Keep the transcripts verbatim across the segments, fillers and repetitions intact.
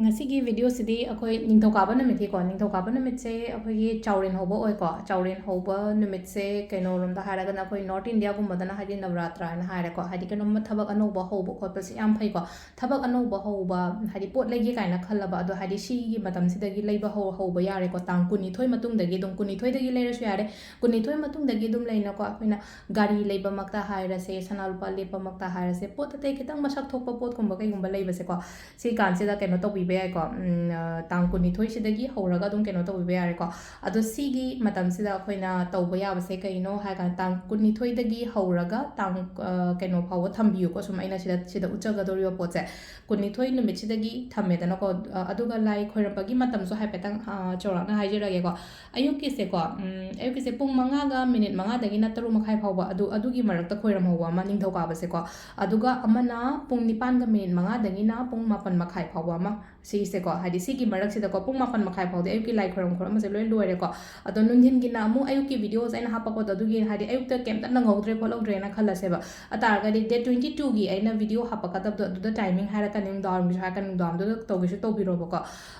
ꯉꯁꯤꯒꯤ ꯚꯤꯗꯤꯑꯣꯁꯤꯗꯤ ꯑꯩꯈꯣꯏ ꯅꯤꯡꯊꯧꯀꯥꯕ ꯅꯨꯃꯤꯠꯀꯤꯀꯣ, ꯅꯤꯡꯊꯧꯀꯥꯕ ꯅꯨꯃꯤꯠꯁꯦ ꯑꯩꯈꯣꯏꯒꯤ ꯆꯥꯎꯔꯦꯟ ꯍꯧꯕ ꯑꯣꯏꯀꯣ꯫ ꯆꯥꯎꯔꯦꯟ ꯍꯧꯕ ꯅꯨꯃꯤꯠꯁꯦ ꯀꯩꯅꯣꯔꯣꯝꯗ ꯍꯥꯏꯔꯒꯅ ꯑꯩꯈꯣꯏ North India ꯒꯨꯝꯕꯗꯅ ꯍꯥꯏꯗꯤ ꯅꯕꯔꯥꯇ꯭ꯔ ꯍꯥꯏꯅ ꯍꯥꯏꯔꯦꯀꯣ, ꯍꯥꯏꯗꯤ ꯀꯩꯅꯣꯝꯃ ꯊꯕꯛ ꯑꯅꯧꯕ ꯍꯧꯕ ꯈꯣꯠꯄꯁꯦ ꯌꯥꯝ ꯐꯩꯀꯣ꯫ ꯊꯕꯛ ꯑꯅꯧꯕ ꯍꯧꯕ ꯍꯥꯏꯗꯤ ꯄꯣꯠ ꯂꯩꯒꯦ ꯀꯥꯏꯅ ꯈꯜꯂꯕ, ꯑꯗꯣ ꯍꯥꯏꯗꯤ ꯁꯤꯒꯤ ꯃꯇꯝꯁꯤꯗꯒꯤ ꯂꯩꯕ ꯍꯧ ꯍꯧꯕ ꯌꯥꯔꯦꯀꯣ꯫ ꯇꯥꯡ ꯀꯨꯟꯅꯤꯊꯣꯏ ꯃꯇꯨꯡꯗꯒꯤ ꯑꯗꯨꯝ, ꯀꯨꯟꯅꯤꯊꯣꯏꯗꯒꯤ ꯂꯩꯔꯁꯨ ꯌꯥꯔꯦ꯫ ꯀꯨꯟꯅꯤꯊꯣꯏ ꯃꯇꯨꯡꯗꯒꯤ ꯑꯗꯨꯝ ꯂꯩꯅꯀꯣ, ꯑꯩꯈꯣꯏꯅ ꯒꯥꯔꯤ ꯂꯩꯕꯃꯛꯇ ꯍꯥꯏꯔꯁꯦ, ꯁꯅꯥ ꯂꯨꯄꯥ ꯂꯦꯞꯄꯃꯛꯇ ꯍꯥꯏꯔꯁꯦ, ꯄꯣꯠ ꯑꯇꯩ ꯈꯤꯇꯪ ꯃꯁꯛ ꯊꯣꯛꯄ ꯄꯣꯠꯀꯨꯝꯕ ꯀꯩꯒꯨꯝꯕ ꯂꯩꯕꯁꯦꯀꯣ, ꯁꯤ ꯀꯥꯟꯁꯤꯗ ꯀꯩꯅꯣ ꯇꯧꯕꯤꯕ ꯌꯥꯏꯀꯣ꯫ ꯎꯝ, ꯑ, ꯇꯥꯡ ꯀꯨꯟꯅꯤꯊꯣꯏꯁꯤꯗꯒꯤ ꯍꯧꯔꯒ ꯑꯗꯨꯝ ꯀꯩꯅꯣ ꯇꯧꯕꯤꯕ ꯌꯥꯔꯦꯀꯣ꯫ ꯑꯗꯣ ꯁꯤꯒꯤ ꯃꯇꯝꯁꯤꯗ ꯑꯩꯈꯣꯏꯅ ꯇꯧꯕ ꯌꯥꯕꯁꯦ ꯀꯩꯅꯣ ꯍꯥꯏ ꯀꯥꯟꯗ, ꯇꯥꯡ ꯀꯨꯟꯅꯤꯊꯣꯏꯗꯒꯤ ꯍꯧꯔꯒ ꯇꯥꯡ, ꯑ, ꯀꯩꯅꯣ ꯐꯥꯎꯕ ꯊꯝꯕꯤꯌꯨꯀꯣ꯫ ꯁꯨꯝ ꯑꯩꯅ ꯁꯤꯗ, ꯁꯤꯗ ꯎꯠꯆꯒꯗꯧꯔꯤꯕ ꯄꯣꯠꯁꯦ ꯀꯨꯟꯅꯤꯊꯣꯏ ꯅꯨꯃꯤꯠꯁꯤꯗꯒꯤ ꯊꯝꯃꯦꯗꯅꯀꯣ꯫ ꯑ, ꯑꯗꯨꯒ ꯂꯥꯏ ꯈꯣꯏꯔꯝꯕꯒꯤ ꯃꯇꯝꯁꯨ ꯍꯥꯏꯐꯦꯠꯇꯪ, ꯑ, ꯆꯥꯎꯔꯥꯛꯅ ꯍꯥꯏꯖꯔꯛꯑꯒꯦꯀꯣ꯫ ꯑꯌꯨꯛꯀꯤꯁꯦꯀꯣ, ꯎꯝ, ꯑꯌꯨꯛꯀꯤꯁꯦ ꯄꯨꯡ ꯃꯉꯥꯒ ꯃꯤꯅꯤꯠ ꯃꯉꯥꯗꯒꯤꯅ ꯇꯔꯨꯛ ꯃꯈꯥꯏ ꯐꯥꯎꯕ, ꯑꯗꯨ, ꯑꯗꯨꯒꯤ ꯃꯔꯛꯇ ꯈꯣꯏꯔꯝꯍꯧꯕ ꯑꯃ ꯅꯤꯡꯊꯧꯀꯥꯕꯁꯦꯀꯣ꯫ ꯑꯗꯨꯒ ꯑꯃꯅ ꯄꯨꯡ ꯅꯤꯄꯥꯟꯒ ꯃꯤꯅꯤꯠ ꯃꯉꯥꯗꯒꯤꯅ ꯄꯨꯡ ꯃꯥꯄꯟ ꯃꯈꯥꯏ ꯐꯥꯎꯕ ꯑꯃ꯫ ꯁꯤꯁꯦꯀꯣ, ꯍꯥꯏꯗꯤ ꯁꯤꯒꯤ ꯃꯔꯛꯁꯤꯗꯀꯣ, ꯄꯨꯡ ꯃꯥꯄꯟ ꯃꯈꯥꯏ ꯐꯥꯎꯗꯤ ꯑꯌꯨꯛꯀꯤ ꯂꯥꯏ ꯈꯣꯏꯔꯝ ꯈꯣꯠꯂꯝꯕꯁꯦ ꯂꯣꯏ ꯂꯣꯏꯔꯦꯀꯣ꯫ ꯑꯗꯣ ꯅꯨꯡꯊꯤꯟꯒꯤꯅ ꯑꯃꯨꯛ ꯑꯌꯨꯛꯀꯤ ꯚꯤꯗꯤꯑꯣꯁꯦ ꯑꯩꯅ ꯍꯥꯞꯄꯛꯄꯗꯣ, ꯑꯗꯨꯒꯤ ꯍꯥꯏꯗꯤ ꯑꯌꯨꯛꯇ ꯀꯩꯝꯇ ꯅꯪꯍꯧꯗ꯭ꯔꯦ ꯈꯣꯠꯍꯧꯗ꯭ꯔꯦꯅ ꯈꯜꯂꯁꯦꯕ꯫ ꯑꯗꯨ ꯇꯥꯔꯒꯗꯤ date twenty two ꯒꯤ ꯑꯩꯅ ꯚꯤꯗꯤꯑꯣ ꯍꯥꯞꯄꯛꯀꯗꯕꯗꯣ ꯑꯗꯨꯗ ꯇꯥꯏꯃꯤꯡ ꯍꯥꯏꯔꯛꯀꯅꯤ, ꯅꯨꯡꯗꯥꯡꯋꯥꯏꯔꯝꯒꯤꯁꯨ ꯍꯥꯏꯔꯛꯀꯅꯤ, ꯅꯨꯡꯗꯥꯡꯋꯥꯏꯔꯝꯗꯨꯗ ꯇꯧꯒꯦꯁꯨ ꯇꯧꯕꯤꯔꯣꯕꯀꯣ꯫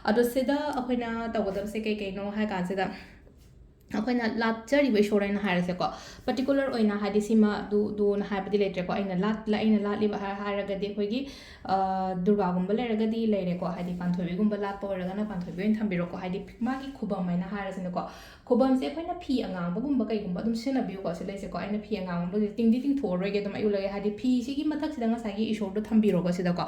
ꯑꯗꯣ ꯁꯤꯗ ꯑꯩꯈꯣꯏꯅ ꯇꯧꯒꯗꯕꯁꯦ ꯀꯩ ꯀꯩꯅꯣ ꯍꯥꯏ ꯀꯥꯟꯁꯤꯗ, ꯑꯩꯈꯣꯏꯅ ꯂꯥꯠꯆꯔꯤꯕ ꯏꯁꯣꯔ ꯍꯥꯏꯅ ꯍꯥꯏꯔꯁꯦꯀꯣ, ꯄꯔꯇꯤꯀꯨꯂꯔ ꯑꯣꯏꯅ ꯍꯥꯏꯗꯤ ꯁꯤꯃ ꯑꯗꯨ, ꯑꯗꯨꯅ ꯍꯥꯏꯕꯗꯤ ꯂꯩꯇ꯭ꯔꯦꯀꯣ꯫ ꯑꯩꯅ ꯂꯥꯠ-, ꯑꯩꯅ ꯂꯥꯠꯂꯤꯕ ꯍꯥꯏ-, ꯍꯥꯏꯔꯒꯗꯤ ꯑꯩꯈꯣꯏꯒꯤ, ꯑ, ꯗꯨꯔꯒꯥꯒꯨꯝꯕ ꯂꯩꯔꯒꯗꯤ ꯂꯩꯔꯦꯀꯣ, ꯍꯥꯏꯗꯤ ꯄꯥꯟꯊꯣꯏꯕꯤꯒꯨꯝꯕ ꯂꯥꯠꯄ ꯑꯣꯏꯔꯒꯅ ꯄꯥꯟꯊꯣꯏꯕꯤ ꯑꯣꯏꯅ ꯊꯝꯕꯤꯔꯣꯀꯣ, ꯍꯥꯏꯗꯤ ꯃꯥꯒꯤ ꯈꯨꯕꯝ ꯍꯥꯏꯅ ꯍꯥꯏꯔꯁꯤꯅꯀꯣ꯫ ꯈꯨꯕꯝꯁꯦ ꯑꯩꯈꯣꯏꯅ ꯐꯤ ꯑꯉꯥꯡꯕꯒꯨꯝꯕ ꯀꯩꯒꯨꯝꯕ ꯑꯗꯨꯝ ꯁꯤꯖꯤꯟꯅꯕꯤꯌꯨꯀꯣ꯫ ꯁꯤ ꯂꯩꯁꯦꯀꯣ, ꯑꯩꯅ ꯐꯤ ꯑꯉꯥꯡꯕꯁꯦ ꯇꯤꯡꯗꯤ ꯇꯤꯡꯊꯣꯛꯑꯔꯣꯏꯒꯦ, ꯑꯗꯨꯝ ꯑꯌꯨꯛꯂꯒꯦ, ꯍꯥꯏꯗꯤ ꯐꯤꯁꯤꯒꯤ ꯃꯊꯛꯁꯤꯗ ꯉꯁꯥꯏꯒꯤ ꯏꯁꯣꯔꯗꯣ ꯊꯝꯕꯤꯔꯣꯀꯣ ꯁꯤꯗꯀꯣ꯫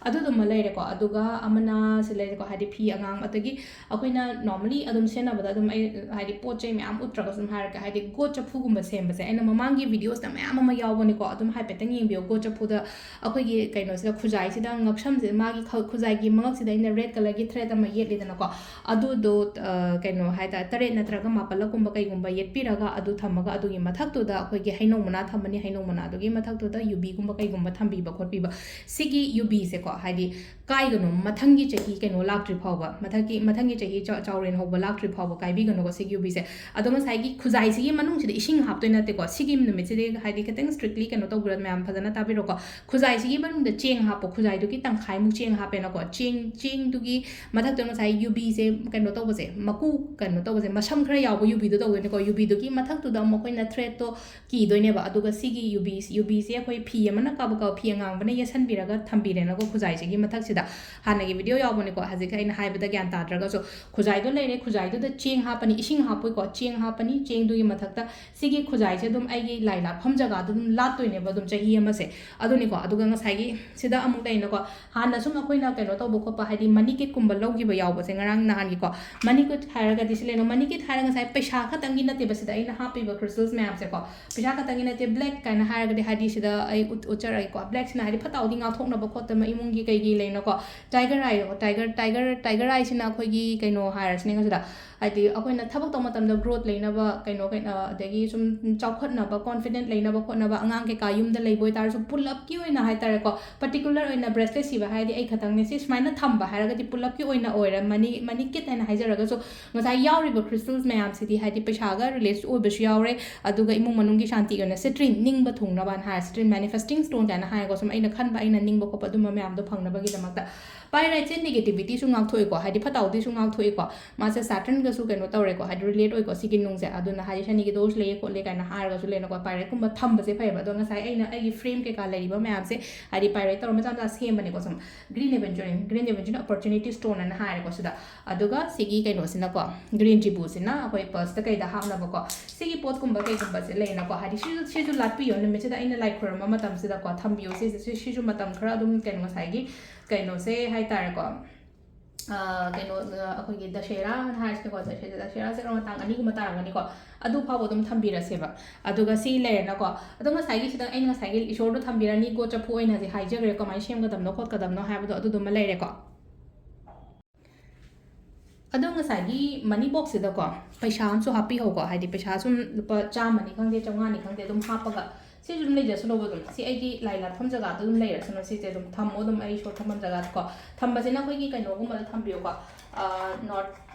ꯑꯗꯨꯗꯨꯃ ꯂꯩꯔꯦꯀꯣ꯫ ꯑꯗꯨꯒ ꯑꯃꯅ ꯁꯤ ꯂꯩꯔꯦꯀꯣ, ꯍꯥꯏꯗꯤ ꯐꯤ ꯑꯉꯥꯡ, ꯑꯗꯒꯤ ꯑꯩꯈꯣꯏꯅ normally ꯑꯗꯨꯝ ꯁꯤꯖꯤꯟꯅꯕꯗ ꯑꯗꯨꯝ ꯑꯩ, ꯍꯥꯏꯗꯤ ꯄꯣꯠ ꯆꯩ ꯃꯌꯥꯝ ꯎꯠꯇ꯭ꯔꯒꯁꯨ ꯑꯗꯨꯝ ꯍꯥꯏꯔꯛꯀꯦ, ꯍꯥꯏꯗꯤ ꯒꯣꯠ ꯆꯐꯨꯒꯨꯝꯕ ꯁꯦꯝꯕꯁꯦ ꯑꯩꯅ ꯃꯃꯥꯡꯒꯤ ꯚꯤꯗꯤꯑꯣꯁꯇ ꯃꯌꯥꯝ ꯑꯃ ꯌꯥꯎꯕꯅꯤꯀꯣ, ꯑꯗꯨꯝ ꯍꯥꯏꯐꯦꯠꯇꯪ ꯌꯦꯡꯕꯤꯌꯣ꯫ ꯒꯣꯠ ꯆꯐꯨꯗ ꯑꯩꯈꯣꯏꯒꯤ ꯀꯩꯅꯣꯁꯤꯗ, ꯈꯨꯖꯥꯏꯁꯤꯗ, ꯉꯛꯁꯝꯁꯤꯗ, ꯃꯥꯒꯤ ꯈ-, ꯈꯨꯖꯥꯏꯒꯤ ꯃꯉꯛꯁꯤꯗ ꯑꯩꯅ red colour ꯒꯤ thread ꯑꯃ ꯌꯦꯠꯂꯤꯗꯅꯀꯣ, ꯑꯗꯨꯗꯣ, ꯑ, ꯀꯩꯅꯣ ꯍꯥꯏꯇꯥꯔꯦ, ꯇꯔꯦꯠ ꯅꯠꯇ꯭ꯔꯒ ꯃꯥꯄꯜꯂꯛꯀꯨꯝꯕ ꯀꯩꯒꯨꯝꯕ ꯌꯦꯠꯄꯤꯔꯒ ꯑꯗꯨ ꯊꯝꯃꯒ ꯑꯗꯨꯒꯤ ꯃꯊꯛꯇꯨꯗ ꯑꯩꯈꯣꯏꯒꯤ ꯍꯩꯅꯧ ꯃꯅꯥ ꯊꯝꯃꯅꯤ, ꯍꯩꯅꯧ ꯃꯅꯥꯗꯨꯒꯤ ꯃꯊꯛꯇꯨꯗ ꯌꯨꯕꯤꯒꯨꯝꯕ ꯀꯩꯒꯨꯝꯕ ꯊꯝꯕꯤꯕ ꯈꯣꯠꯄꯤꯕ꯫ ꯁꯤꯒꯤ ꯌꯨꯕꯤꯁꯦꯀꯣ, ꯍꯥꯏꯗꯤ ꯀꯥꯏꯒꯅꯨ, ꯃꯊꯪꯒꯤ ꯆꯍꯤ ꯀꯩꯅꯣ ꯂꯥꯛꯇ꯭ꯔꯤ ꯐꯥꯎꯕ, ꯃꯊꯪꯒꯤ, ꯃꯊꯪꯒꯤ ꯆꯍꯤ ꯆꯥ-, ꯆꯥꯎꯔꯦꯟ ꯍꯧꯕ ꯂꯥꯛꯇ꯭ꯔꯤ ꯐꯥꯎꯕ ꯀꯥꯏꯕꯤꯒꯅꯨꯀꯣ ꯁꯤꯒꯤ ꯌꯨꯕꯤꯁꯦ꯫ ꯑꯗꯣ ꯉꯁꯥꯏꯒꯤ ꯈꯨꯖꯥꯏꯁꯤꯒꯤ ꯃꯅꯨꯡꯁꯤꯗ ꯏꯁꯤꯡ ꯍꯥꯞꯇꯣꯏ ꯅꯠꯇꯦꯀꯣ꯫ ꯁꯤꯒꯤ ꯅꯨꯃꯤꯠꯁꯤꯗꯤ ꯍꯥꯏꯗꯤ ꯈꯤꯇꯪ strictly ꯀꯩꯅꯣ ꯇꯧꯕꯤꯔꯣ, ꯃꯌꯥꯝ ꯐꯖꯅ ꯇꯥꯕꯤꯔꯣꯀꯣ꯫ ꯈꯨꯖꯥꯏꯁꯤꯒꯤ ꯃꯅꯨꯡꯗ ꯆꯦꯡ ꯍꯥꯞꯄꯣ꯫ ꯈꯨꯖꯥꯏꯗꯨꯒꯤ ꯇꯪꯈꯥꯏꯃꯨꯛ ꯆꯦꯡ ꯍꯥꯞꯄꯦꯅꯀꯣ꯫ ꯆꯦꯡ, ꯆꯦꯡꯗꯨꯒꯤ ꯃꯊꯛꯇ ꯉꯁꯥꯏ ꯌꯨꯕꯤꯁꯦ ꯀꯩꯅꯣ ꯇꯧꯕꯁꯦ, ꯃꯀꯨ ꯀꯩꯅꯣ ꯇꯧꯕꯁꯦ, ꯃꯁꯝ ꯈꯔ ꯌꯥꯎꯕ ꯌꯨꯕꯤꯗꯣ ꯇꯧꯗꯣꯏꯅꯦꯀꯣ꯫ ꯌꯨꯕꯤꯗꯨꯒꯤ ꯃꯊꯛꯇꯨꯗ ꯑꯃꯨꯛ ꯑꯩꯈꯣꯏꯅ threadꯇꯣ ꯀꯤꯗꯣꯏꯅꯦꯕ꯫ ꯑꯗꯨꯒ ꯁꯤꯒꯤ ꯌꯨꯕꯤ, ꯌꯨꯕꯤꯁꯦ ꯑꯩꯈꯣꯏ ꯐꯤ ꯑꯃꯅ ꯀꯥꯕꯛ ꯀꯥꯕꯛ ꯐꯤ ꯑꯉꯥꯡꯕꯅ ꯌꯦꯠꯁꯟꯕꯤꯔꯒ ꯊꯝꯕꯤꯔꯦꯅꯀꯣ ꯈꯨꯖꯥꯏꯁꯤꯒꯤ ꯃꯊꯛꯁꯤꯗ꯫ ꯍꯥꯟꯅꯒꯤ video ꯌꯥꯎꯕꯅꯤꯀꯣ, ꯍꯧꯖꯤꯛ ꯑꯩꯅ ꯍꯥꯏꯕꯗ ꯒ꯭ꯌꯥꯟ ꯇꯥꯗ꯭ꯔꯒꯁꯨ꯫ ꯈꯨꯖꯥꯏꯗꯣ ꯂꯩꯔꯦ, ꯈꯨꯖꯥꯏꯗꯨꯗ ꯆꯦꯡ ꯍꯥꯞꯄꯅꯤ, ꯏꯁꯤꯡ ꯍꯥꯞꯄꯣꯏꯀꯣ, ꯆꯦꯡ ꯍꯥꯞꯄꯅꯤ꯫ ꯆꯦꯡꯗꯨꯒꯤ ꯃꯊꯛꯇ ꯁꯤꯒꯤ ꯈꯨꯖꯥꯏꯁꯦ ꯑꯗꯨꯝ ꯑꯩꯒꯤ ꯂꯥꯏ ꯂꯥꯠꯐꯝ ꯖꯒꯥꯗ ꯑꯗꯨꯝ ꯂꯥꯠꯇꯣꯏꯅꯦꯕ ꯑꯗꯨꯝ ꯆꯍꯤ ꯑꯃꯁꯦ꯫ ꯑꯗꯨꯅꯤꯀꯣ꯫ ꯑꯗꯨꯒ ꯉꯁꯥꯏꯒꯤ ꯁꯤꯗ ꯑꯃꯨꯛ ꯂꯩꯅꯀꯣ, ꯍꯥꯟꯅ ꯁꯨꯝ ꯑꯩꯈꯣꯏꯅ ꯀꯩꯅꯣ ꯇꯧꯕ ꯈꯣꯠꯄ, ꯍꯥꯏꯗꯤ money kitꯀꯨꯝꯕ ꯂꯧꯈꯤꯕ ꯌꯥꯎꯕꯁꯦ, ꯉꯔꯥꯡ ꯅꯍꯥꯟꯒꯤꯀꯣ, money kit ꯍꯥꯏꯔꯒꯗꯤ ꯁꯤ ꯂꯩꯅꯣ꯫ Money kit ꯍꯥꯏꯔꯒ ꯉꯁꯥꯏ ꯄꯩꯁꯥ ꯈꯛꯇꯪꯒꯤ ꯅꯠꯇꯦꯕ ꯁꯤꯗ ꯑꯩꯅ ꯍꯥꯞꯄꯤꯕ crystals ꯃꯌꯥꯝꯁꯦꯀꯣ꯫ ꯄꯩꯁꯥ ꯈꯛꯇꯪꯒꯤ ꯅꯠꯇꯦ꯫ Black ꯀꯥꯏꯅ ꯍꯥꯏꯔꯒꯗꯤ ꯍꯥꯏꯗꯤ ꯁꯤꯗ ꯑꯩ ꯎꯠ-, ꯎꯠꯆꯔꯛꯑꯒꯦꯀꯣ꯫ Blackꯁꯤꯅ ꯍꯥꯏꯗꯤ ꯐꯠꯇ ꯍꯥꯎꯗꯤ ꯉꯥꯛꯊꯣꯛꯅꯕ ꯈꯣꯠꯇꯅ ꯏꯃꯨꯡꯒꯤ ꯀꯩꯒꯤ ꯂꯩꯅꯀꯣ꯫ Tiger eye, tiger, tiger, tiger eyeꯁꯤꯅ ꯑꯩꯈꯣꯏꯒꯤ ꯀꯩꯅꯣ ꯍꯥꯏꯔꯁꯤꯅꯦ ꯁꯤꯗ, ꯍꯥꯏꯗꯤ ꯑꯩꯈꯣꯏꯅ ꯊꯕꯛ ꯇꯧꯕ ꯃꯇꯝꯗ growth ꯂꯩꯅꯕ, ꯀꯩꯅꯣ, ꯀꯩꯅꯣ, ꯑꯗꯒꯤ ꯁꯨꯝ ꯆꯥꯎꯈꯠꯅꯕ, confident ꯂꯩꯅꯕ ꯈꯣꯠꯅꯕ, ꯑꯉꯥꯡ ꯀꯩꯀꯥ ꯌꯨꯝꯗ ꯂꯩꯕ ꯑꯣꯏꯇꯥꯔꯁꯨ, ꯄꯨꯂꯞꯀꯤ ꯑꯣꯏꯅ ꯍꯥꯏꯇꯥꯔꯦꯀꯣ, particular ꯑꯣꯏꯅ bracelet ꯁꯤꯕ ꯍꯥꯏꯔꯗꯤ ꯑꯩ ꯈꯛꯇꯪꯅꯦ꯫ ꯁꯤ ꯁꯨꯃꯥꯏꯅ ꯊꯝꯕ ꯍꯥꯏꯔꯒꯗꯤ ꯄꯨꯂꯞꯀꯤ ꯑꯣꯏꯅ ꯑꯣꯏꯔꯦ꯫ Money, money kit ꯍꯥꯏꯅ ꯍꯥꯏꯖꯔꯒꯁꯨ ꯉꯁꯥꯏ ꯌꯥꯎꯔꯤꯕ crystals ꯃꯌꯥꯝꯁꯤꯗꯤ ꯍꯥꯏꯗꯤ ꯄꯩꯁꯥꯒ relate ꯑꯣꯏꯕꯁꯨ ꯌꯥꯎꯔꯦ, ꯑꯗꯨꯒ ꯏꯃꯨꯡ ꯃꯅꯨꯡꯒꯤ ꯁꯥꯟꯇꯤ ꯑꯣꯏꯅ citrine ꯅꯤꯡꯕ ꯊꯨꯡꯅꯕꯅ ꯍꯥꯏꯔ, citrine manifesting stone ꯀꯥꯏꯅ ꯍꯥꯏꯔꯒ ꯁꯨꯝ ꯑꯩꯅ ꯈꯟꯕ, ꯑꯩꯅ ꯅꯤꯡꯕ ꯈꯣꯠꯄ ꯑꯗꯨꯝꯕ ꯃꯌꯥꯝꯗꯣ ꯐꯪꯅꯕꯒꯤꯗꯃꯛꯇ꯫ Pyritesꯁꯦ negativityꯁꯨ ꯉꯥꯛꯊꯣꯛꯏꯀꯣ, ꯍꯥꯏꯗꯤ ꯐꯠꯇ ꯍꯥꯎꯗꯤꯁꯨ ꯉꯥꯛꯊꯣꯛꯏꯀꯣ꯫ ꯃꯥꯁꯦ Saturnꯒꯁꯨ ꯀꯩꯅꯣ ꯇꯧꯔꯦꯀꯣ, ꯍꯥꯏꯗꯤ relate ꯑꯣꯏꯀꯣ ꯁꯤꯒꯤ ꯅꯨꯡꯁꯦ꯫ ꯑꯗꯨꯅ ꯍꯥꯏꯗꯤ ꯁꯅꯤꯒꯤ ꯗꯣꯁ ꯂꯩꯌꯦ ꯈꯣꯠꯂꯦ ꯀꯥꯏꯅ ꯍꯥꯏꯔꯒꯁꯨ ꯂꯩꯅꯀꯣ, pyritesꯀꯨꯝꯕ ꯊꯝꯕꯁꯦ ꯐꯩꯌꯦꯕ꯫ ꯑꯗꯣ ꯉꯁꯥꯏ ꯑꯩꯅ ꯑꯩꯒꯤ frame ꯀꯩꯀꯥ ꯂꯩꯔꯤꯕ ꯃꯌꯥꯝꯁꯦ ꯍꯥꯏꯗꯤ pyrite ꯇꯧꯔ ꯃꯆꯥ ꯃꯆꯥ ꯁꯦꯝꯕꯅꯦꯀꯣ꯫ ꯁꯨꯝ green aventurine, green aventurine opportunity stone ꯍꯥꯏꯅ ꯍꯥꯏꯔꯦꯀꯣ ꯁꯤꯗ꯫ ꯑꯗꯨꯒ ꯁꯤꯒꯤ ꯀꯩꯅꯣꯁꯤꯅꯀꯣ, green ꯖꯤꯕꯨꯁꯤꯅ ꯑꯩꯈꯣꯏ purseꯇ ꯀꯩꯗ ꯍꯥꯞꯅꯕꯀꯣ꯫ ꯁꯤꯒꯤ ꯄꯣꯠꯀꯨꯝꯕ ꯀꯩꯒꯨꯝꯕꯁꯦ ꯂꯩꯅꯀꯣ, ꯍꯥꯏꯗꯤ ꯁꯤꯁꯨ, ꯁꯤꯁꯨ ꯂꯥꯠꯄꯤꯌꯣ꯫ ꯅꯨꯃꯤꯠꯁꯤꯗ ꯑꯩꯅ ꯂꯥꯏ ꯈꯣꯏꯔꯝꯕ ꯃꯇꯝꯁꯤꯗꯀꯣ ꯊꯝꯕꯤꯌꯣ꯫ ꯁꯤꯁꯦ, ꯁꯤ-, ꯁꯤꯁꯨ ꯃꯇꯝ ꯈꯔ ꯑꯗꯨꯝ ꯀꯩꯅꯣ ꯉꯁꯥꯏꯒꯤ ꯀꯩꯅꯣꯁꯦ ꯍꯥꯏꯇꯥꯔꯦꯀꯣ꯫ ꯑꯥ, ꯀꯩꯅꯣ, ꯑꯥ, ꯑꯩꯈꯣꯏꯒꯤ ꯗꯁꯦꯔꯥ ꯍꯥꯏꯔꯁꯤꯀꯣ, ꯗꯁꯦ-, ꯗꯁꯦꯔꯥꯁꯦ ꯀꯔꯝꯕ ꯇꯥꯡ ꯑꯅꯤꯒꯨꯝꯕ ꯇꯥꯔꯝꯒꯅꯤꯀꯣ, ꯑꯗꯨ ꯐꯥꯎꯕ ꯑꯗꯨꯝ ꯊꯝꯕꯤꯔꯁꯦꯕ꯫ ꯑꯗꯨꯒ ꯁꯤ ꯂꯩꯔꯦꯅꯀꯣ꯫ ꯑꯗꯣ ꯉꯁꯥꯏꯒꯤ ꯁꯤꯗ ꯑꯩꯅ ꯉꯁꯥꯏꯒꯤ ꯏꯁꯣꯔꯗꯣ ꯊꯝꯕꯤꯔꯅꯤ, ꯒꯣꯠ ꯆꯐꯨ ꯑꯣꯏꯅ ꯍꯧꯖꯤꯛ ꯍꯥꯏꯖꯈ꯭ꯔꯦ, ꯀꯃꯥꯏꯅ ꯁꯦꯝꯒꯗꯕꯅꯣ ꯈꯣꯠꯀꯗꯕꯅꯣ ꯍꯥꯏꯕꯗꯣ ꯑꯗꯨꯗꯨꯃ ꯂꯩꯔꯦꯀꯣ꯫ ꯑꯗꯣ ꯉꯁꯥꯏꯒꯤ money boxꯁꯤꯗꯀꯣ ꯄꯩꯁꯥ ꯑꯃꯁꯨ ꯍꯥꯞꯄꯤꯍꯧꯀꯣ, ꯍꯥꯏꯗꯤ ꯄꯩꯁꯥ ꯁꯨꯝ ꯂꯨꯄꯥ ꯆꯥꯝꯃꯅꯤ ꯈꯪꯗꯦ, ꯆꯥꯝꯃꯉꯥꯅꯤ ꯈꯪꯗꯦ, ꯑꯗꯨꯝ ꯍꯥꯞꯄꯒ ꯁꯤꯁꯨ ꯑꯗꯨꯝ ꯂꯩꯖꯁꯅꯣꯕ꯫ ꯑꯗꯨꯝ ꯁꯤ ꯑꯩꯒꯤ ꯂꯥꯏ ꯂꯥꯠꯐꯝ ꯖꯒꯥꯗ ꯑꯗꯨꯝ ꯂꯩꯔꯁꯅꯨ꯫ ꯁꯤꯁꯦ ꯑꯗꯨꯝ ꯊꯝꯃꯣ, ꯑꯗꯨꯝ ꯑꯩ ꯏꯁꯣꯔ ꯊꯝꯐꯝ ꯖꯒꯥꯗꯀꯣ꯫ ꯊꯝꯕꯁꯤꯅ ꯑꯩꯈꯣꯏꯒꯤ ꯀꯩꯅꯣꯒꯨꯝꯕꯗ ꯊꯝꯕꯤꯌꯨꯀꯣ, ꯑꯥ, not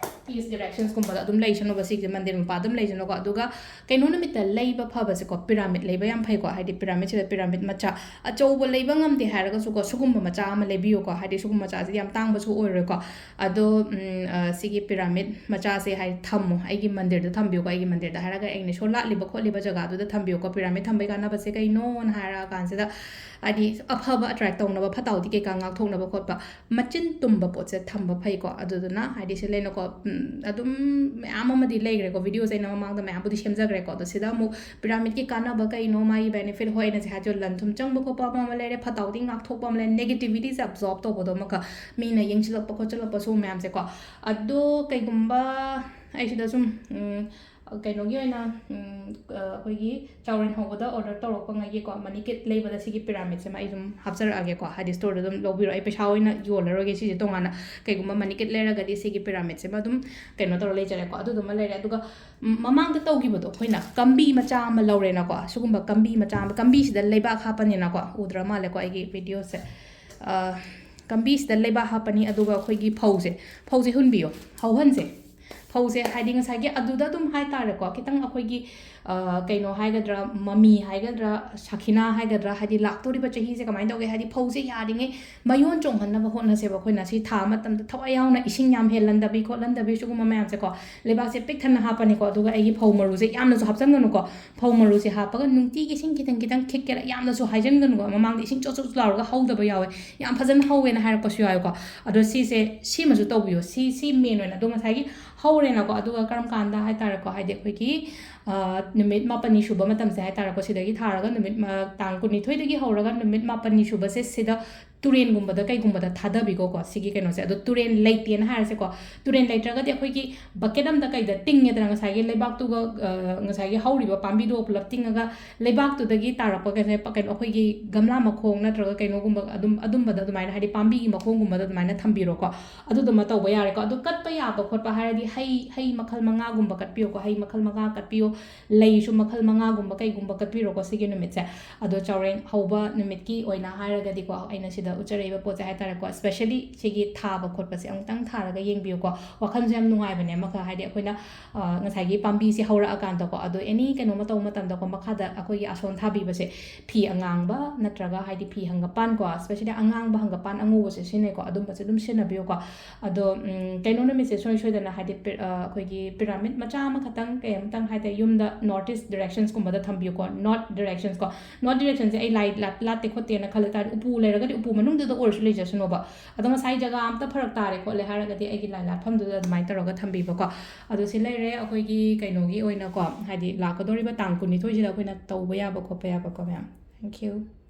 East directionsꯀꯨꯝꯕꯗ ꯑꯗꯨꯝ ꯂꯩꯁꯅꯨꯕ, ꯁꯤꯒꯤ ꯃꯟꯗꯤꯔ ꯃꯄꯥ ꯑꯗꯨꯝ ꯂꯩꯁꯅꯨꯀꯣ꯫ ꯑꯗꯨꯒ ꯀꯩꯅꯣ ꯅꯨꯃꯤꯠꯇ ꯂꯩꯕ ꯐꯕꯁꯦꯀꯣ, ꯄꯤꯔꯥꯃꯤꯠ ꯂꯩꯕ ꯌꯥꯝ ꯐꯩꯀꯣ꯫ ꯍꯥꯏꯗꯤ ꯄꯤꯔꯥꯃꯤꯠꯁꯤꯗ, ꯄꯤꯔꯥꯃꯤꯠ ꯃꯆꯥ ꯑꯆꯧꯕ ꯂꯩꯕ ꯉꯝꯗꯦ ꯍꯥꯏꯔꯒꯁꯨꯀꯣ, ꯁꯤꯒꯨꯝꯕ ꯃꯆꯥ ꯑꯃ ꯂꯩꯕꯤꯌꯨꯀꯣ꯫ ꯍꯥꯏꯗꯤ ꯁꯤꯒꯨꯝꯕ ꯃꯆꯥꯁꯤꯗꯤ ꯌꯥꯝ ꯇꯥꯡꯕꯁꯨ ꯑꯣꯏꯔꯣꯏꯀꯣ꯫ ꯑꯗꯣ ꯎꯝ, ꯑ, ꯁꯤꯒꯤ ꯄꯤꯔꯥꯃꯤꯠ ꯃꯆꯥꯁꯦ ꯍꯥꯏꯗꯤ ꯊꯝꯃꯣ, ꯑꯩꯒꯤ ꯃꯟꯗꯤꯔꯗ ꯊꯝꯕꯤꯌꯨꯀꯣ꯫ ꯑꯩꯒꯤ ꯃꯟꯗꯤꯔꯗ ꯍꯥꯏꯔꯒ ꯑꯩꯅ ꯁꯣ ꯂꯥꯠꯂꯤꯕ ꯈꯣꯠꯂꯤꯕ ꯖꯒꯥꯗꯨꯗ ꯊꯝꯕꯤꯌꯨꯀꯣ꯫ ꯄꯤꯔꯥꯃꯤꯠ ꯊꯝꯕꯩ ꯀꯥꯟꯅꯕꯁꯦ ꯀꯩꯅꯣꯅ ꯍꯥꯏꯔꯛꯑ ꯀꯥꯟꯁꯤꯗ, ꯍꯥꯏꯗꯤ ꯑꯐꯕ attract ꯇꯧꯅꯕ, ꯐꯠꯇ ꯍꯥꯎꯗꯤ ꯀꯩꯀꯥ ꯉꯥꯛꯊꯣꯛꯅꯕ ꯈꯣꯠꯄ, ꯃꯆꯤꯟ ꯇꯨꯝꯕ ꯄꯣꯠꯁꯦ ꯊꯝꯕ ꯐꯩꯀꯣ꯫ ꯑꯗꯨꯗꯨꯅ ꯍꯥꯏꯗꯤ ꯁꯤ ꯂꯩꯅꯀꯣ, ꯎꯝ, ꯑꯗꯨꯝ ꯃꯌꯥꯝ ꯑꯃꯗꯤ ꯂꯩꯈ꯭ꯔꯦꯀꯣ, videoꯁꯦ ꯑꯩꯅ ꯃꯃꯥꯡꯗ ꯃꯌꯥꯝꯕꯨꯗꯤ ꯁꯦꯝꯖꯈ꯭ꯔꯦꯀꯣ꯫ ꯑꯗꯣ ꯁꯤꯗ ꯑꯃꯨꯛ ꯄꯤꯔꯥꯃꯤꯠꯀꯤ ꯀꯥꯟꯅꯕ ꯀꯩꯅꯣ, ꯃꯥꯒꯤ benefit, ꯍꯣꯏ, ꯑꯩꯅ ꯁꯤ ꯍꯥꯏꯗꯣ, ꯂꯟ ꯊꯨꯝ ꯆꯪꯕ ꯈꯣꯠꯄ ꯑꯃ ꯑꯃ ꯂꯩꯔꯦ, ꯐꯠꯇ ꯍꯥꯎꯗꯤ ꯉꯥꯛꯊꯣꯛꯄ ꯑꯃ ꯂꯩꯔꯦ, negativityꯁꯦ absorb ꯇꯧꯕꯗꯣ ꯑꯃꯈꯛ, ꯃꯤꯅ ꯌꯦꯡꯁꯤꯜꯂꯛꯄ ꯈꯣꯠꯆꯤꯜꯂꯛꯄ ꯁꯤꯒꯨꯝꯕ ꯃꯌꯥꯝꯁꯦꯀꯣ꯫ ꯑꯗꯣ ꯀꯩꯒꯨꯝꯕ ꯑꯩ ꯁꯤꯗ ꯁꯨꯝ, ꯎꯝ, ꯀꯩꯅꯣꯒꯤ ꯑꯣꯏꯅ, ꯎꯝ, ꯑ, ꯑꯩꯈꯣꯏꯒꯤ ꯆꯥꯎꯔꯦꯟ ꯍꯧꯕꯗ order ꯇꯧꯔꯛꯄꯉꯩꯒꯤꯀꯣ, money kit ꯂꯩꯕꯗ ꯁꯤꯒꯤ ꯄꯤꯔꯥꯃꯤꯠꯁꯤꯃ ꯑꯩ ꯑꯗꯨꯝ ꯍꯥꯞꯆꯔꯛꯑꯒꯦꯀꯣ꯫ ꯍꯥꯏꯗꯤ storeꯗ ꯑꯗꯨꯝ ꯂꯧꯕꯤꯔꯣ, ꯑꯩ ꯄꯩꯁꯥ ꯑꯣꯏꯅ ꯌꯣꯜꯂꯔꯣꯏꯒꯦ ꯁꯤꯁꯦ ꯇꯣꯉꯥꯟꯅ꯫ ꯀꯩꯒꯨꯝꯕ money kit ꯂꯩꯔꯒꯗꯤ ꯁꯤꯒꯤ ꯄꯤꯔꯥꯃꯤꯠꯁꯤꯃ ꯑꯗꯨꯝ ꯀꯩꯅꯣ ꯇꯧꯔ ꯂꯩꯖꯔꯦꯀꯣ꯫ ꯑꯗꯨꯗꯨꯃ ꯂꯩꯔꯦ꯫ ꯑꯗꯨꯒ, ꯎꯝ, ꯃꯃꯥꯡꯗ ꯇꯧꯈꯤꯕꯗꯣ, ꯑꯩꯈꯣꯏꯅ ꯀꯝꯕꯤ ꯃꯆꯥ ꯑꯃ ꯂꯧꯔꯦꯅꯀꯣ꯫ ꯁꯤꯒꯨꯝꯕ ꯀꯝꯕꯤ ꯃꯆꯥ ꯑꯃ, ꯀꯝꯕꯤꯁꯤꯗ ꯂꯩꯕꯥꯛ ꯍꯥꯞꯄꯅꯤꯅꯀꯣ꯫ ꯎꯗ꯭ꯔ ꯃꯥꯜꯂꯦꯀꯣ ꯑꯩꯒꯤ videoꯁꯦ꯫ ꯑ, ꯀꯝꯕꯤꯁꯤꯗ ꯂꯩꯕꯥꯛ ꯍꯥꯞꯄꯅꯤ, ꯑꯗꯨꯒ ꯑꯩꯈꯣꯏꯒꯤ ꯐꯧꯁꯦ, ꯐꯧꯁꯦ ꯍꯨꯟꯕꯤꯌꯣ, ꯍꯧꯍꯟꯁꯦ꯫ ꯐꯧꯁꯦ ꯍꯥꯏꯗꯤ ꯉꯁꯥꯏꯒꯤ ꯑꯗꯨꯗ ꯑꯗꯨꯝ ꯍꯥꯏꯇꯥꯔꯦꯀꯣ, ꯈꯤꯇꯪ ꯑꯩꯈꯣꯏꯒꯤ, ꯑ, ꯀꯩꯅꯣ ꯍꯥꯏꯒꯗ꯭ꯔꯥ, ꯃꯃꯤ ꯍꯥꯏꯒꯗ꯭ꯔꯥ, ꯁꯈꯤꯅꯥ ꯍꯥꯏꯒꯗ꯭ꯔꯥ, ꯍꯥꯏꯗꯤ ꯂꯥꯛꯇꯣꯔꯤꯕ ꯆꯍꯤꯁꯦ ꯀꯃꯥꯏꯅ ꯇꯧꯒꯦ, ꯍꯥꯏꯗꯤ ꯐꯧꯁꯦ ꯌꯥꯔꯤꯉꯩ ꯃꯌꯣꯟ ꯆꯣꯡꯍꯟꯅꯕ ꯍꯣꯠꯅꯁꯦꯕ꯫ ꯑꯩꯈꯣꯏꯅ ꯁꯤ ꯊꯥ ꯃꯇꯝꯗ ꯊꯋꯥꯏ ꯌꯥꯎꯅ ꯏꯁꯤꯡ ꯌꯥꯝ ꯍꯦꯜꯍꯟꯗꯕꯤ ꯈꯣꯠꯍꯟꯗꯕꯤ ꯁꯤꯒꯨꯝꯕ ꯃꯌꯥꯝꯁꯦꯀꯣ, ꯂꯩꯕꯥꯛꯁꯦ ꯄꯤꯛ ꯊꯟꯅ ꯍꯥꯞꯄꯅꯤꯀꯣ꯫ ꯑꯗꯨꯒ ꯑꯩꯒꯤ ꯐꯧ ꯃꯔꯨꯁꯦ ꯌꯥꯝꯅꯁꯨ ꯍꯥꯞꯆꯟꯒꯅꯨꯀꯣ, ꯐꯧ ꯃꯔꯨꯁꯦ ꯍꯥꯞꯄꯒ ꯅꯨꯡꯇꯤꯒꯤ ꯏꯁꯤꯡ ꯈꯤꯇꯪ ꯈꯤꯇꯪ ꯈꯤꯛꯀꯦꯔꯥ, ꯌꯥꯝꯅꯁꯨ ꯍꯩꯖꯤꯟꯒꯅꯨꯀꯣ꯫ ꯃꯃꯥꯡꯗ ꯏꯁꯤꯡ ꯆꯣꯠ ꯆꯣꯠ ꯂꯥꯎꯔꯒ ꯍꯧꯗꯕ ꯌꯥꯎꯋꯦ, ꯌꯥꯝ ꯐꯖꯅ ꯍꯧꯋꯦꯅ ꯍꯥꯏꯔꯛꯄꯁꯨ ꯌꯥꯎꯋꯦꯀꯣ꯫ ꯑꯗꯣ ꯁꯤꯁꯦ, ꯁꯤꯃꯁꯨ ꯇꯧꯕꯤꯌꯣ꯫ ꯁꯤ, ꯁꯤ main ꯑꯣꯏꯅ꯫ ꯑꯗꯣ ꯉꯁꯥꯏꯒꯤ ꯍꯧꯔꯦꯅꯀꯣ, ꯑꯗꯨꯒ ꯀꯔꯝ ꯀꯥꯟꯗ ꯍꯥꯏꯇꯥꯔꯦꯀꯣ, ꯍꯥꯏꯗꯤ ꯑꯩꯈꯣꯏꯒꯤ, ꯑ, ꯅꯨꯃꯤꯠ ꯃꯥꯄꯟꯅꯤ ꯁꯨꯕ ꯃꯇꯝꯁꯦ ꯍꯥꯏꯇꯥꯔꯦꯀꯣ, ꯁꯤꯗꯒꯤ ꯊꯥꯔꯒ ꯅꯨꯃꯤꯠ ꯃ-, ꯇꯥꯡ ꯀꯨꯟꯅꯤꯊꯣꯏꯗꯒꯤ ꯍꯧꯔꯒ ꯅꯨꯃꯤꯠ ꯃꯥꯄꯟꯅꯤ ꯁꯨꯕꯁꯦ ꯁꯤꯗ ꯇꯨꯔꯦꯟꯒꯨꯝꯕꯗ ꯀꯩꯒꯨꯝꯕꯗ ꯊꯥꯗꯕꯤꯀꯣꯀꯣ꯫ ꯁꯤꯒꯤ ꯀꯩꯅꯣꯁꯦ, ꯑꯗꯣ ꯇꯨꯔꯦꯟ ꯂꯩꯇꯦꯅ ꯍꯥꯏꯔꯁꯦꯀꯣ, ꯇꯨꯔꯦꯟ ꯂꯩꯇ꯭ꯔꯒꯗꯤ ꯑꯩꯈꯣꯏꯒꯤ bucket ꯑꯝꯗ ꯀꯩꯗ ꯇꯤꯡꯉꯦꯗꯅ, ꯉꯁꯥꯏꯒꯤ ꯂꯩꯕꯥꯛꯇꯨꯒ, ꯑ, ꯉꯁꯥꯏꯒꯤ ꯍꯧꯔꯤꯕ ꯄꯥꯝꯕꯤꯗꯨꯒ ꯄꯨꯂꯞ ꯇꯤꯡꯉꯒ ꯂꯩꯕꯥꯛꯇꯨꯗꯒꯤ ꯇꯥꯔꯛꯄ ꯀꯩꯅꯣ, ꯀꯩꯅꯣ, ꯑꯩꯈꯣꯏꯒꯤ ꯒꯝꯂꯥ ꯃꯈꯣꯡ ꯅꯠꯇ꯭ꯔꯒ ꯀꯩꯅꯣꯒꯨꯝꯕ ꯑꯗꯨꯝ, ꯑꯗꯨꯝꯕꯗ ꯑꯗꯨꯃꯥꯏꯅ, ꯍꯥꯏꯗꯤ ꯄꯥꯝꯕꯤꯒꯤ ꯃꯈꯣꯡꯒꯨꯝꯕꯗ ꯑꯗꯨꯃꯥꯏꯅ ꯊꯝꯕꯤꯔꯣꯀꯣ꯫ ꯑꯗꯨꯗꯨꯃ ꯇꯧꯕ ꯌꯥꯔꯦꯀꯣ꯫ ꯑꯗꯨ ꯀꯠꯄ ꯌꯥꯕ ꯈꯣꯠꯄ ꯍꯥꯏꯔꯗꯤ ꯍꯩ, ꯍꯩ ꯃꯈꯜ ꯃꯉꯥꯒꯨꯝꯕ ꯀꯠꯄꯤꯌꯣꯀꯣ꯫ ꯍꯩ ꯃꯈꯜ ꯃꯉꯥ ꯀꯠꯄꯤꯌꯣ, ꯂꯩꯁꯨ ꯃꯈꯜ ꯃꯉꯥꯒꯨꯝꯕ ꯀꯩꯒꯨꯝꯕ ꯀꯠꯄꯤꯔꯣꯀꯣ ꯁꯤꯒꯤ ꯅꯨꯃꯤꯠꯁꯦ꯫ ꯑꯗꯣ ꯆꯥꯎꯔꯦꯟ ꯍꯧꯕ ꯅꯨꯃꯤꯠꯀꯤ ꯑꯣꯏꯅ ꯍꯥꯏꯔꯒꯗꯤꯀꯣ, ꯑꯩꯅ ꯁꯤꯗ ꯎꯠꯆꯔꯛꯏꯕ ꯄꯣꯠꯁꯦ ꯍꯥꯏꯇꯥꯔꯦꯀꯣ, especially ꯁꯤꯒꯤ ꯊꯥꯕ ꯈꯣꯠꯄꯁꯦ ꯑꯃꯨꯛꯇꯪ ꯊꯥꯔꯒ ꯌꯦꯡꯕꯤꯌꯨꯀꯣ꯫ ꯋꯥꯈꯜꯁꯨ ꯌꯥꯝ ꯅꯨꯡꯉꯥꯏꯕꯅꯦ ꯑꯃꯈꯛ, ꯍꯥꯏꯗꯤ ꯑꯩꯈꯣꯏꯅ, ꯑ, ꯉꯁꯥꯏꯒꯤ ꯄꯥꯝꯕꯤꯁꯦ ꯍꯧꯔꯛꯑꯀꯥꯟꯗꯀꯣ, ꯑꯗꯣ any ꯀꯩꯅꯣꯝꯃ ꯇꯧꯕ ꯃꯇꯝꯗꯀꯣ, ꯃꯈꯥꯗ ꯑꯩꯈꯣꯏꯒꯤ ꯑꯁꯣꯟ ꯊꯥꯕꯤꯕꯁꯦ, ꯐꯤ ꯑꯉꯥꯡꯕ ꯅꯠꯇ꯭ꯔꯒ ꯍꯥꯏꯗꯤ ꯐꯤ ꯍꯪꯒꯄꯥꯟꯀꯣ, especially ꯑꯉꯥꯡꯕ ꯍꯪꯒꯄꯥꯟ ꯑꯉꯧꯕꯁꯦ ꯁꯤꯖꯤꯟꯅꯩꯀꯣ, ꯑꯗꯨꯝꯕꯁꯦ ꯑꯗꯨꯝ ꯁꯤꯖꯤꯟꯅꯕꯤꯌꯨꯀꯣ꯫ ꯑꯗꯣ, ꯎꯝ, ꯀꯩꯅꯣ ꯅꯨꯃꯤꯠꯁꯦ ꯁꯨꯡꯁꯣꯏ ꯁꯣꯏꯗꯅ ꯍꯥꯏꯗꯤ ꯄꯤ-, ꯑ, ꯑꯩꯈꯣꯏꯒꯤ pyramid ꯃꯆꯥ ꯑꯃꯈꯛꯇꯪ, ꯀꯩ ꯑꯃꯇꯪ ꯍꯥꯏꯗꯤ ꯌꯨꯝꯗ north east directionsꯀꯨꯝꯕꯗ ꯊꯝꯕꯤꯌꯨꯀꯣ, north directionsꯀꯣ꯫ North directionꯁꯦ ꯑꯩ ꯂꯥꯏ ꯂꯥꯠ-, ꯂꯥꯠꯇꯦ ꯈꯣꯠꯇꯦꯅ ꯈꯜꯂ ꯇꯥꯔꯗꯤ, ꯎꯄꯨ ꯂꯩꯔꯒꯗꯤ ꯎꯄꯨ ꯃꯅꯨꯡꯗꯨꯗ ꯑꯣꯏꯔꯁꯨ ꯂꯩꯖꯁꯅꯣꯕ꯫ ꯑꯗꯣ ꯉꯁꯥꯏ ꯖꯒꯥ ꯑꯝꯇ ꯐꯔꯛ ꯇꯥꯔꯦ ꯈꯣꯠꯂꯦ ꯍꯥꯏꯔꯒꯗꯤ ꯑꯩꯒꯤ ꯂꯥꯏ ꯂꯥꯠꯐꯝꯗꯨꯗ ꯑꯗꯨꯃꯥꯏꯅ ꯇꯧꯔꯒ ꯊꯝꯕꯤꯕꯀꯣ꯫ ꯑꯗꯣ ꯁꯤ ꯂꯩꯔꯦ ꯑꯩꯈꯣꯏꯒꯤ ꯀꯩꯅꯣꯒꯤ ꯑꯣꯏꯅꯀꯣ, ꯍꯥꯏꯗꯤ ꯂꯥꯛꯀꯗꯧꯔꯤꯕ ꯇꯥꯡ ꯀꯨꯟꯅꯤꯊꯣꯏꯁꯤꯗ ꯑꯩꯈꯣꯏꯅ ꯇꯧꯕ ꯌꯥꯕ ꯈꯣꯠꯄ ꯌꯥꯕꯀꯣ ꯃꯌꯥꯝ꯫ Thank you.